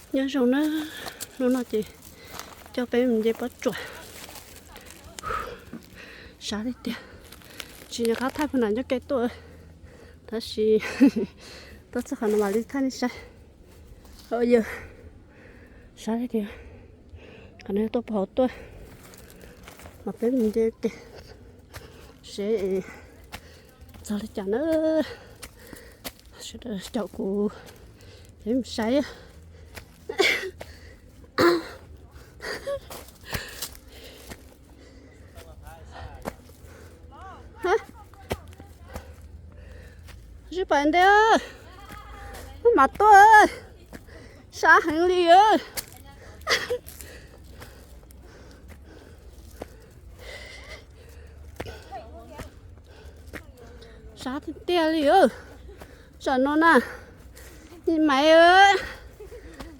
Nyob zoo na, hnub no ces coj peb mus nce pob tsuas, sab tiag tiag. Tsis nco qab thaij puag nram ncauj ke tuaj, tab sis tuaj txog qhov no mam li thaij nej saib. Yog sab tiag tiag, qhov no yog tuaj puag hauv tuaj, mas peb mus nce ke seb txog li cas na. Sawv daws caum kuv, peb mus saib. Sib pais ntej, maj mam tuaj, sab heev li. Sab tiag tiag li. Tsam no na, me maiv,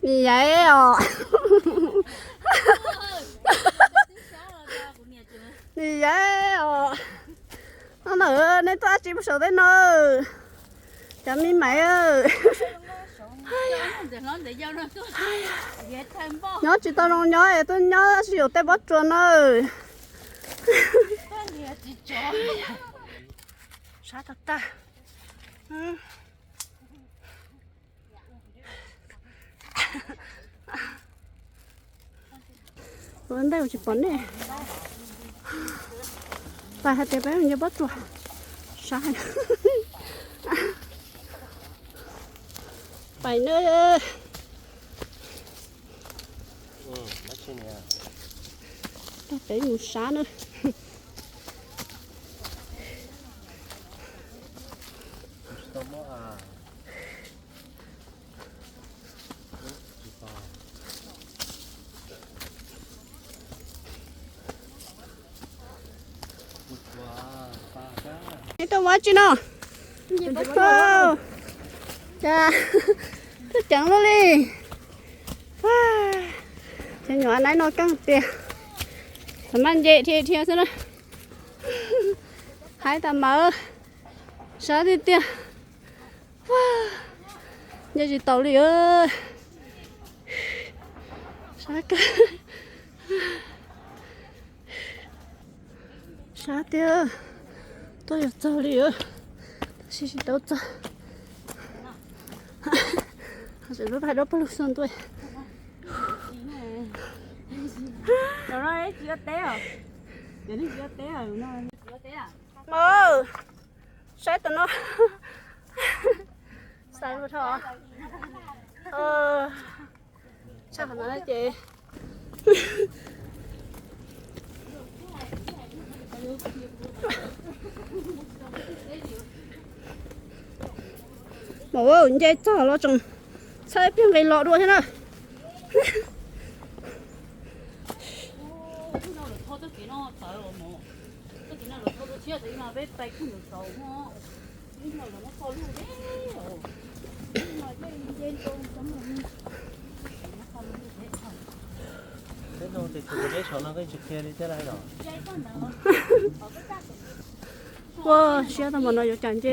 me yaiv os, me yaiv os. No na, nej tuaj dab tsi puag saum tej no? Cov me maiv, nyob tsis tau zoo nyob es tuaj nyob tab sis yuav tej pob tsuas na. Sab tag tag. Ua ntej tsis pom nej. Pais hais tias peb mus nce pob tsuas, sab heev. Pais na. Peb mus sab na. Nej tuaj ua dab tsi no? Cas tuaj ceev luaj li. Cov nyuam naib no keej tiag. Thaum maj nce dhia dhia xwb na. Haib tas mawv, sab tiag tiag. Nce tsis taus li. Sab kawg. Sab tiag, tuaj yuav txog li, tab sis tsis tau txog. Ho tseem lub pag dub pag lug xog ntua. Saib tam no. Xaiv ua tho. Tshaj qhov no ces mas nce txog los tseem txhawb ib pliag nqis los dua thiab na. Ua siab tau npaum no yuav cas nce.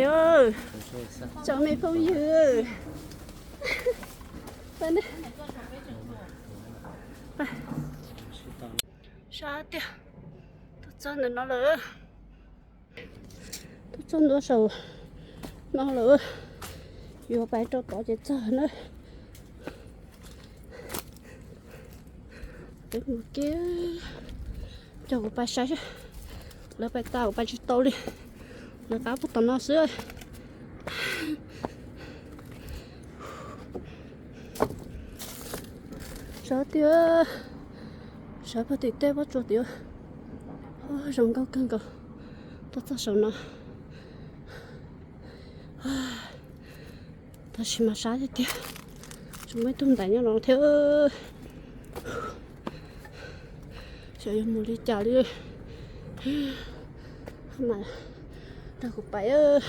Tsoom me phooj ywg, sab tiag, tuaj txog ntawm no lawm. Tuaj txog ntua saum no lawm, yuav pais rau tod ces txog na. Peb mus kiag, coj kuv pais saib, lawv pais tas kuv pais tsis tau li, lawv qab puag tom no xwb. Sab tiag, sab puag tim tej pob tsuas tiag, zoo nkauj kawg nkaus. Tuaj txog saum no, tab sis mas sab tiag tiag, tsis muaj ib tug ntaiv nyob no thiab. Xyov yuav mus li cas li, mas nrog kuv pais.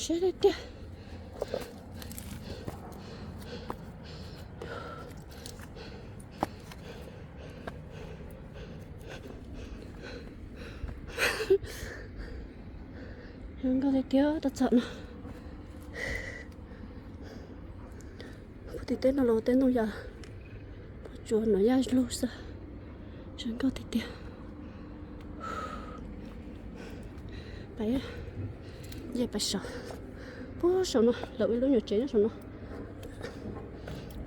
Siab tiag tiag. Zoo nkauj tiag tiag, tuaj txog no. Puag tim teb no los tej ntoo yam pob tsuas no yaj lug xwb. Zoo nkauj tiag tiag. Pais, yej pais saum, puag saum no lawv ua ib lub nyuam tsev nyob saum no.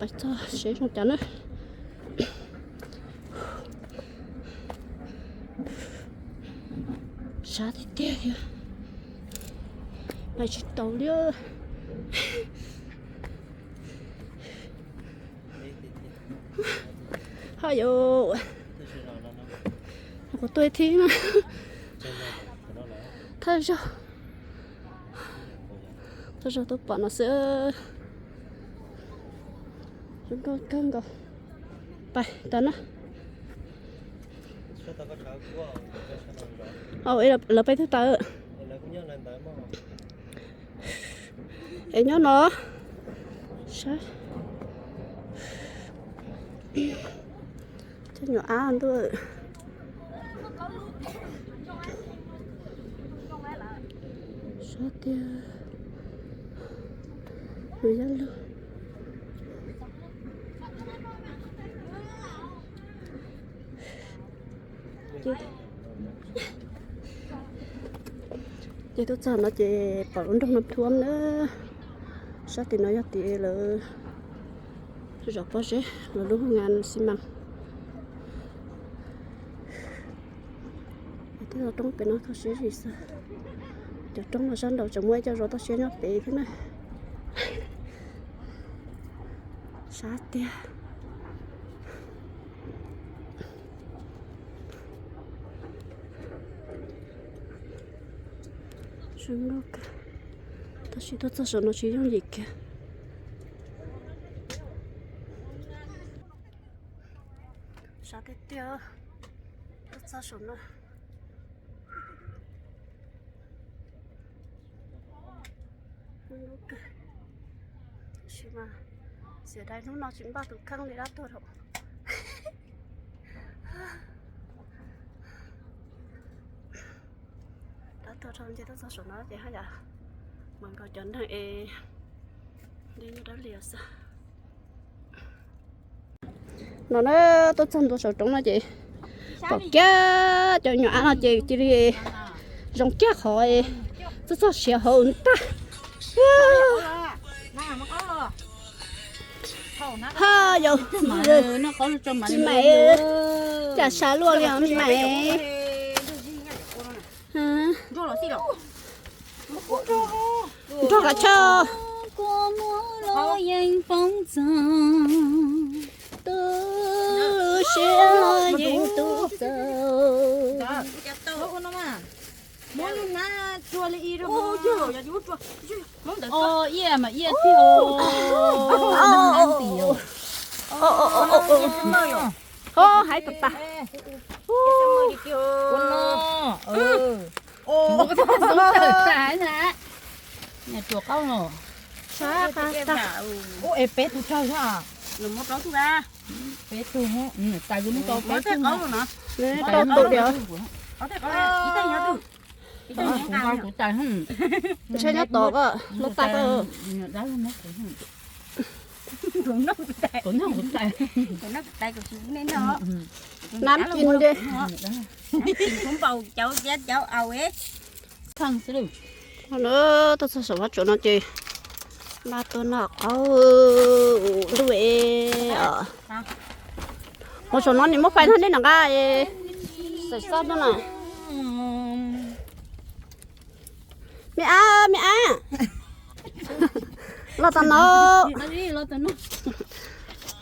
Pais txog seb zoo cas na. Sab tiag tiag thiab. Pais tsis tau li. Haj yus, kuv tuaj ib thib na. Thaj zaug, thaj zaug tuaj pom no xwb. Zoo nkauj kawg nkaus. Pais tas na. Lawv peb tug tas. Es nyob no, sab, cov nyuam ab ntuj, sab tiag, nyuam yaj lug. Ces tuaj txog no ces pom lub nroog Naj Thuam na. Sab tim no yog tim lawv zov pob zeb, lawv lub ngan xi mas. Tej roob pem no toj siab zim xwb. Cov roob no sab nraud tseem muaj ib co zov toj siab nyob pem thiab na. Sab tiag. Zoo nkauj kawg, tab sis tuaj txog saum no tsis yooj yim kiag. Sab tiag tiag, tuaj txog saum no. Tab sis mas xiam dai hnub no tsis npaj tus kheej li dab tuag dhau. Dab tuag dhau nce tuaj txog saum no ces haj yam mas nkaus cov neeg es dej nyuaj dab lias xwb. No na, tuaj txog ntua saum roob no ces pom kiag cov nyuam ab no ces cia li zoo kiag qhov tuaj txog siav hauv ntag. Ha yau, me mais, cas sab luaj li os me mais. Nrog kav tsij. Kua muag los yeej poob txog, tu siab los yeej tu txaus. Ua no mas, muab lub hnab tsua li ib rau. Ua iaj mas iaj tiag. Hais tas tas. Ua no. Tsuas qaub no. Ua es peb tug tsawg thiab? Peb tug, tais kuv nug tau peb tug. Kuv nqa kuv tais. Ntshe nyob tod koj, lub tais koj. Kuv nug kuv tais. Nab kin de. Tuaj txog saum vaj tsuas no ces npaj tuaj noj qaub ntuj es. Hauv saum no nws muab fais nrog nej nram nqa es, xav xav tuaj na. Me ab, me ab, los tom no,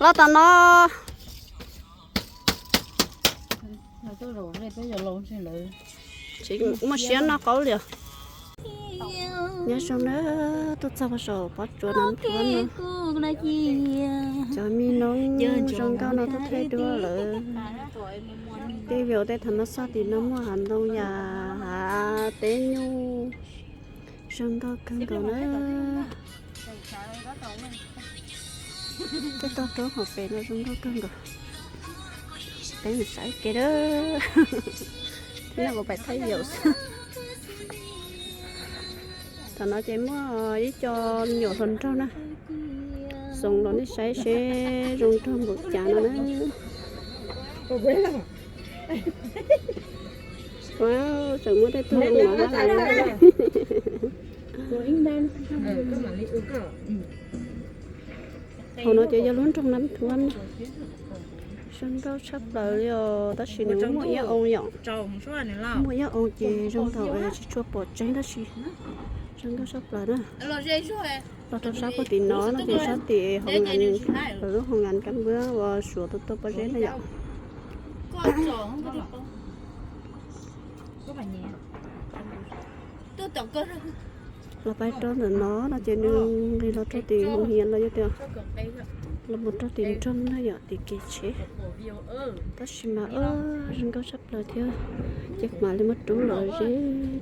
los tom no. Tsis muaj siab noj qaub li os. Nyob zoo na, tuaj txog saum pob tsuas no, cov me noob zoo nkauj no tuaj thaij duab lawm. Tej view tej tham mas xaj tim no muaj hav ntoo yam hav teb nyuj zoo nkauj kawg nkaus na. Tej toj roob hauv pes no zoo nkauj kawg nkaus. Peb mus saib kev na. Noj kuv pais thaij view xwb. Thaum no ces muaj ib co nyuam hluas nraug na, xoom los nej saib seb zoo nraug npaum cas no na. Tseem muaj tej tug zoo no. Hauv no ces yog lub nroog Nab Thuab na. Zoo nkauj tshaj plaws li os, tab sis nws muaj ib oo yom. Muaj ib oo ces zoo thaum tsis tshua pom tseeb tab sis zoo nkauj tshaj plaws na. Los rau sab puag tim no no ces sab tim hoo, lub hoo nkas kab npwab uas Suav tuaj tuaj pob zeb na yom. Los pais rau ntawm no no ces nws nqis los rau tim hoo hiav los yog tias los mus rau tim nroog na yom, tim kev tsheb. Tab sis mas zoo nkauj tshaj plaws thiab, ces mam li muab rub los ze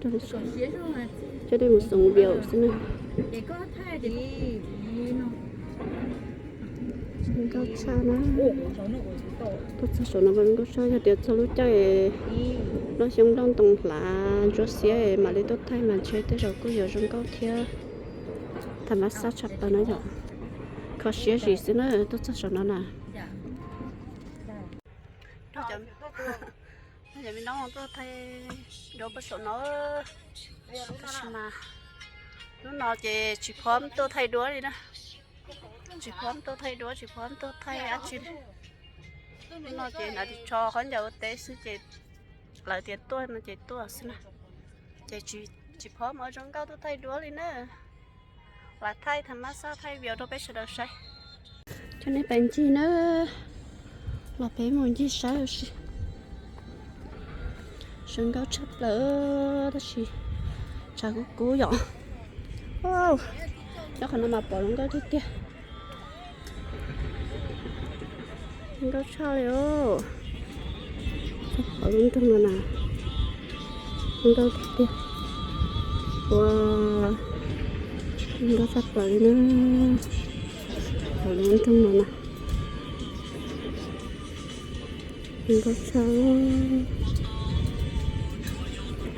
rau li. Coj nej mus xoom vias xwb na. Zoo nkauj tshaj na. Tuaj txog saum no zoo nkauj tshaj, yog tias txog lub caij nplooj xyoob nplooj ntoo hlav ntsuab xiab mam li tuaj thaij mas ntshe tej zaum kuj yuav zoo nkauj thiab. Tham mas xaj tshaj plaws na yom. Kho siab zim xwb na, tuaj txog saum no na. Cov me noob tuaj thaij duab puag saum no. Tab sis mas hnub no ces tsis pom tuaj thaij duab li na. Tsis pom tuaj thaij duab, tsis pom tuaj thaij dab tsi li. Hnub no ces hnav ris tsho khaub ncaws ua teb xwb ces lawv tias tuaj no ces tuaj xwb na. Ces tsis pom ua zoo nkauj tuaj thaij duab li na. Lam thaij tham mas xaj thaij vias rau peb sawv daws saib. Coj nej pais ncig na, los peb mus ncig saib ua si. Zoo nkauj tshaj plaws tab sis tshav kub kub yom. Nyob qhov no mas pom zoo nkauj tiag tiag. Zoo nkauj tshaj li os. Pom lub nroog no na, zoo nkauj tiag tiag. Ua, zoo nkauj tshaj plaws li na. Pom lub nroog no na. Zoo nkauj tshaj.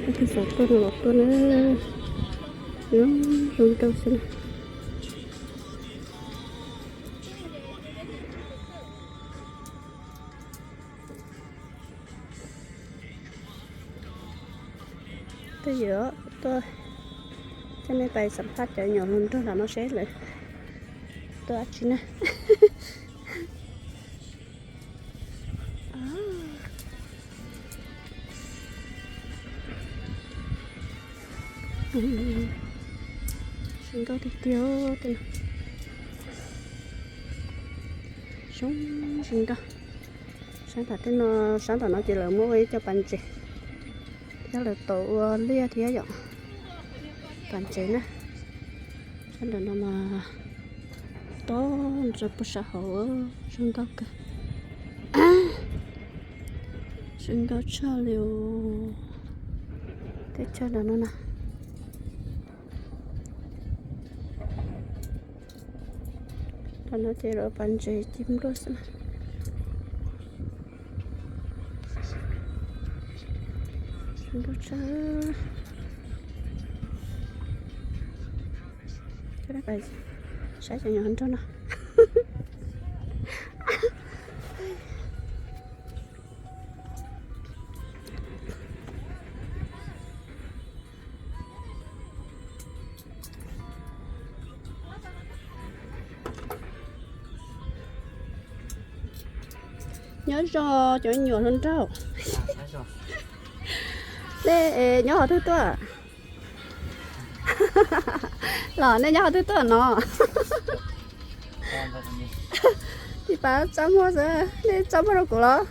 Leej twg xav tuaj no los tuaj na. Zoo, zoo nkauj xwb na. Twb yuav tuaj coj nej pais xam phaj cov nyuam hluas nraug nram no seb lawv tuaj dab tsi na. Zoo nkauj tiag tiag tej no. Zoo, zoo nkauj. Sab nram tej no, sab nram no ces lawv muab ua ib co pas ntses, thiab lawv tau ua liaj thiab yom. Pas ntses na. Sab nram no mas tob ntsa puag sab hauv, zoo nkauj kawg. Zoo nkauj tshaj li os. Teb chaws nram no na. Nram no ces lawv pas ntses ci npluaj xwb na. Zoo nkauj tshaj. Coj nej pais saib cov nyuam hluas nraug no. Nyob zoo cov nyuam hluas nraug. Nej nyob qhov twg tuaj? Los nej nyob qhov twg tuaj no? Tsis paub txaj muag xwb, nej txaj muag rau kuv los?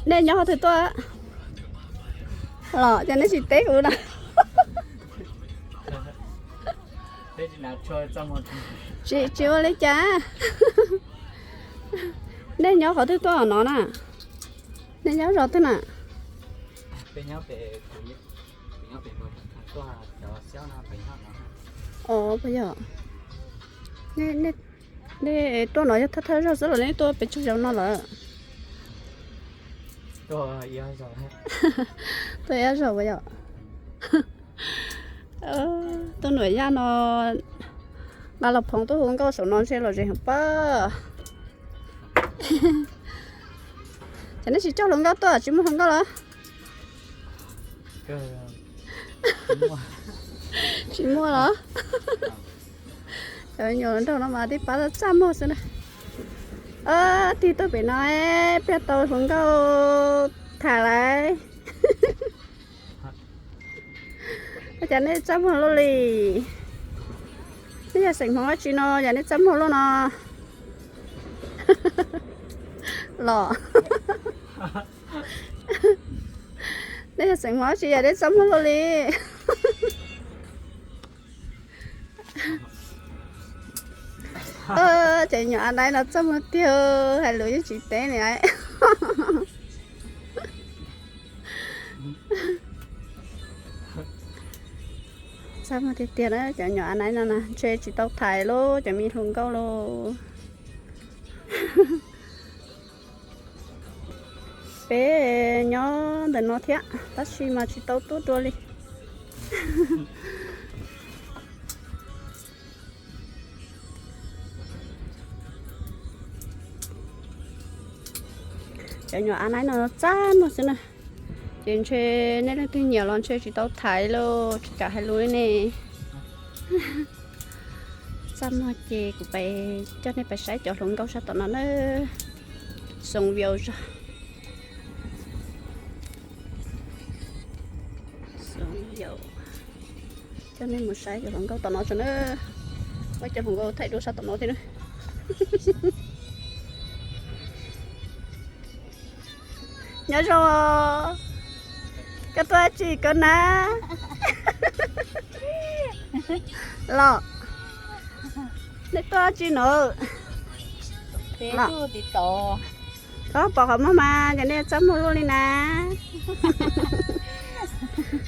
Nej nyob qhov twg tuaj? Los ces nej tsis teb kuv na. Tsis, tsis ua li cas. Nej nyob qhov twg tuaj no na? Nej nyob zos twg na? Os, puas yog? Nej tuaj no yog thawj thawj zaug xwb los nej tuaj pes tsawg zaus no lawm? Tuaj ib zaug yom. Tus nuam yaj no nqa los phoov tuaj hu nkauj saum no ntshe lom zem heev pob. Ces nej tsis coj hluas nkauj tuaj, tsis muaj hluas nkauj los? Tsis muaj los? Cov nyuam nraug no mas tib pab txaj muag xwb na. Tig tuaj pem no pliag tau hluas nkauj tham lawm. Ua cas nej txaj muag luaj li? Nej yog xeem Hmoob dab tsi no yog nej txaj muag luaj no? Los, nej yog xeem Hmoob dab tsi yog nej txaj muag luaj li? Ces nyuam a naib no txaj muag tiag, hais lus yeej tsis teb li. Txaj muag tiag tiag na, cov nyuam a naib no na ntshe tsis tau thaiv lauj, cov me hluas nkauj lauj. Peb nyob ntawm no thiab tab sis mas tsis tau tuaj dua li. Cov nyuam a naib no txaj muag xwb na. Ces ntshe nej leej twg nyiam los ntshe tsis tau thaiv lauj, tsis kam hais lus li ne. Txaj muag ces kuv pais coj nej pais saib cov hluas nkauj sab tom no na. Xoom viaus zog. Xoom viaus. Coj nej mus saib cov hluas nkauj tom no tso na. Muaj cov hluas nkauj thaij duab sab tom no thiab na. Nyob zoo, koj tuaj dab tsi koj na? Los, nej tuaj dab tsi no? Los, koj pom qhov muag mas ces nej txaj muag luaj li na.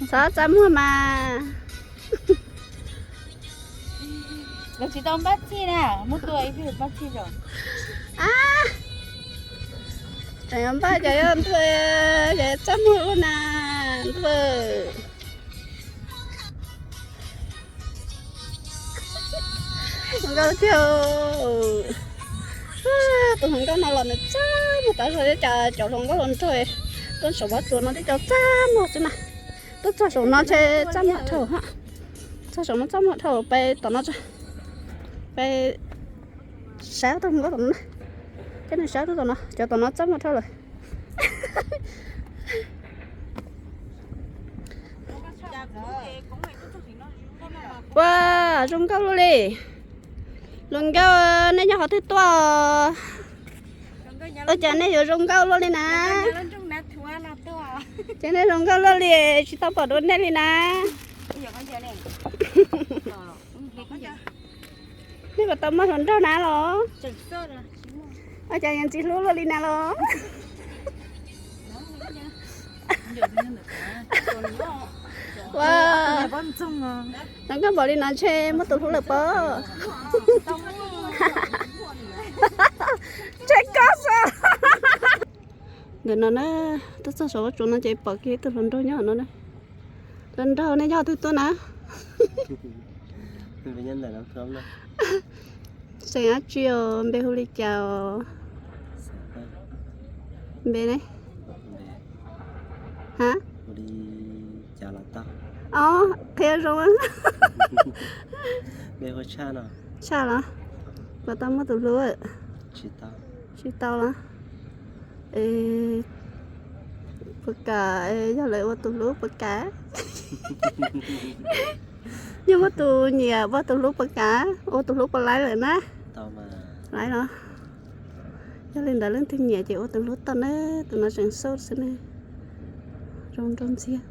Txhob txaj muag mas. Lawv tsis tau npaj txhij na, muab tua ib pliag npaj txhij os. Tseem yuav npaj cov yog ntuj, cov txaj muag luaj na, ntuj. Nkauj tiag. Tus hluas nkauj no los nws txaj muag tas zog, cas cov hluas nkauj hluas nraug tuaj saum Vab Tsuas no tib co txaj muag xwb na. Tuaj txog saum no ntshe txaj muag dhau. Txog saum no txaj muag dhau, pais tom no, pais saib ob tug hluas nkauj tom no na. Coj nej saib tom no, cov tom no txaj muag dhau lawm. Ua, zoo nkauj luaj li. Hluas nkauj, nej nyob qhov twg tuaj? Ua cas nej yuav zoo nkauj luaj li na? Ces nej zoo nkauj luaj li, tsis tau pom dua nej li na. Nej puas tau muaj hluas nraug na los? Ua cas yuav ntxim hlub luaj li na los? Ua, zoo nkauj npaum li no ntshe muaj tus hlub lawm pob. Ntshe koj xwb. Ntawm no na, tuaj txog saum Vab Tsuas no ces pom kiag ib tug hluas nraug nyob no na. Hluas nraug, nej nyob qhov twg tuaj na? Xeem dab tsi os, npe hu li cas os? Npe ne? Ha? Os, qhia zoo. Tshaj los? Puas tau muaj tus hlub? Tsis tau los? Puas kam, yog lawv ua tus hlub puas kam? Yog muaj tus nyiam ua tus hlub puas kam? Ua tus hlub puas laib lawm na? Laib los? Yog li ntawd leej twg nyiam ces ua tus hlub tau na, tus no tseem xauj xwb ne. Zoo nraug ntxiag.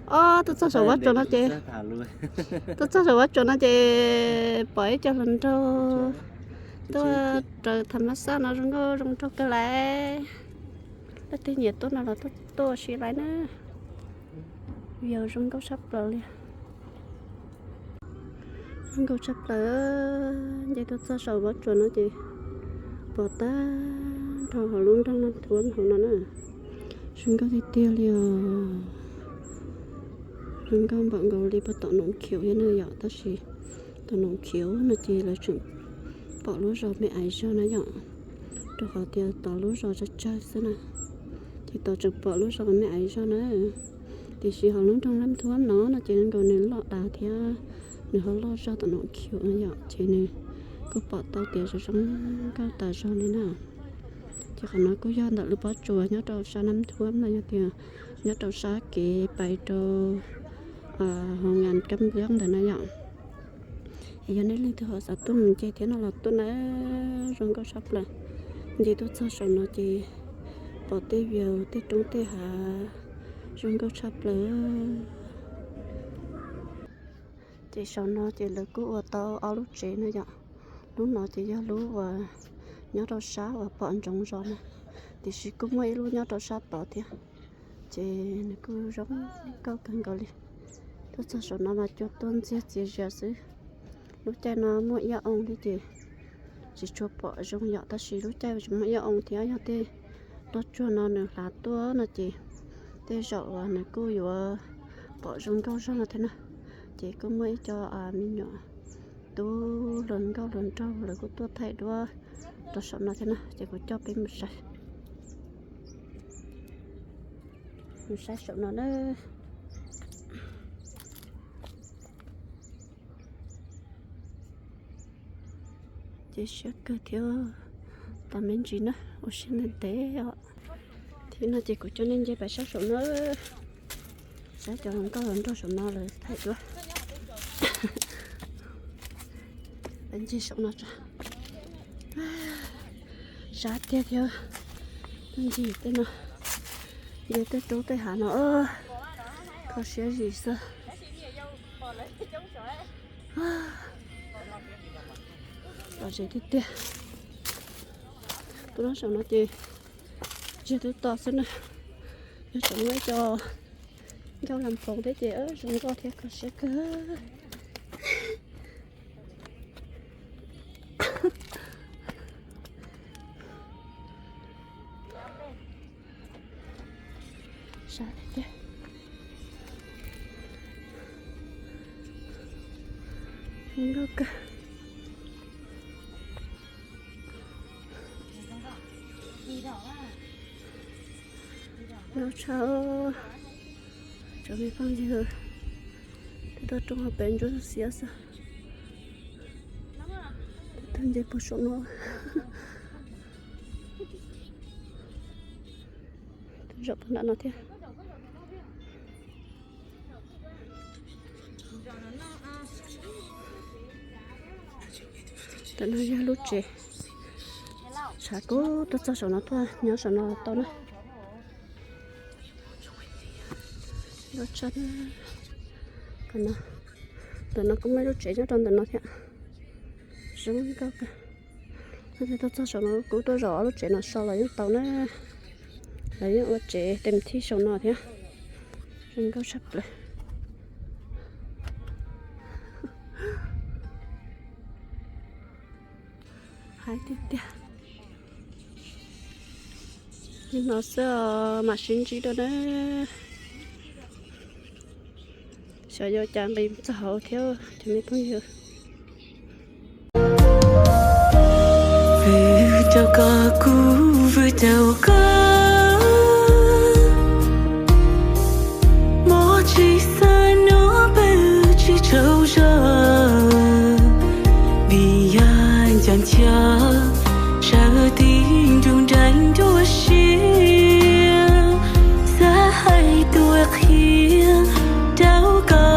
Ob, tuaj txog saum Vab Tsuas no ces, tuaj txog saum Vab Tsuas no ces pom ib co hluas nraug tuaj raws tham mas xaj no zoo nkauj zoo nraug kawg lawm. Leej twg nyiam tuaj no los tuaj ua si lawm na. View zoo nkauj tshaj plaws li. Zoo nkauj tshaj plaws, nce tuaj txog saum Vab Tsuas no ces pom tag Rau hauv lub nroog Naj Thuam hauv no na, zoo nkauj tiag tiag li os. Zoo nkauj npaum nkaus li puag tom Noom Khiv thiab na yom, tab sis tom Noom Khiv no ces lawv tseem pom lub zos Me Aiv Zog na yom, rau qhov tias tod lub zos tsawg tsawg xwb na, ces tod tseem pom lub zos Me Aiv Zog na. Tiam sis hauv lub nroog Naj Thuam no no ces nkaus nws loj dav thiab nws ho loj zog tom Noom Khiv na yom, ces nws kuj pom tau tias zoo zoo nkauj tas zog li na. Ces qhov no kuj yog ntawm lub pob tsuas nyob rau sab Naj Thuam no, yog tias nyob rau sab kev pais rau Hoo Ngas Kab Npliab ntawd na yom. Es yog nej leej twg ho xav tuaj mus nce thiab no los tuaj na, zoo nkauj tshaj plaws. Nce tuaj txog saum no ces pom tej view tej roob tej hav zoo nkauj tshaj plaws. Ces saum no ces lawv kuj ua tau ob lub tsev no yom. Lub no ces yog lub uas nyob rau sab uas pom ntsoov zos na, tiam sis kuj muaj ib lub nyob rau sab tod thiab. Ces nws kuj zoo nkauj kawg nkaus li. Tuaj txog saum no mas cua tuaj ntxiag txias zias xwb. Lub caij no muaj ib ob oo thiab ces tsis tshua pom zoo yom, tab sis lub caij tsis muaj ib ob oo thiab yog tej nroj tsuag no nws hlav tuaj no ces tej zaum uas nws kuj yuav pom zoo nkauj zog no thiab na. Ces kuj muaj ib co me nyuam tub hluas nkauj hluas nraug lawv kuj tuaj thaij duab rau saum no thiab na, ces kuv coj peb mus saib, mus saib saum no na. Ces siab kawg thiab, tas me ntsis na, ua siab ntev ntev os. Thiab no ces kuv coj nej nce pais saib saum no, saib cov hluas nkauj hluas nraug saum no lawv thaij duab. Peb nce saum no tso. Sab tiag thiab, nce tej no, nce tej roob tej hav no, kho siab zim xwb. Lom zem tiag tiag. Tuaj saum no ces tsiag twb to xwb na. Nyob saum muaj ib co ncauj las poos thiab ces zoo nkauj thiab kho siab kawg. Sab tiag tiag. Zoo nkauj kawg. Nkauj tshaj, cov me phooj ywg, tej toj roob hauv pes ntsuab xiab xwb. Tag nce puag saum no, zaum puag nram no thiab. Ntawm no yog lub tsev, tshav kub tuaj txog saum no tuaj nyob saum no tau na. Ntawm no kuj muaj lub tsev nyob rau ntawm no thiab. Zoo nkauj kawg. Tuaj txog saum no kuj tuaj zaum ob lub tsev no so los yeej tau na. Lawv yeej ua tsev tes thib saum no thiab. Zoo nkauj tshaj plaws. Haib tiag tiag. Li no xwb os, mam sib ntsib dua na. Xyov yuav cas nqis txog hauv thiab cov me phooj ywg. Vwm rau koj, kuv vwm rau koj, mob tsis xav nyob pawg tsis tsaug zog, vim yog nco nco sawv tib nroog nraim nruab siab, xav hais tuaj qhia rau koj.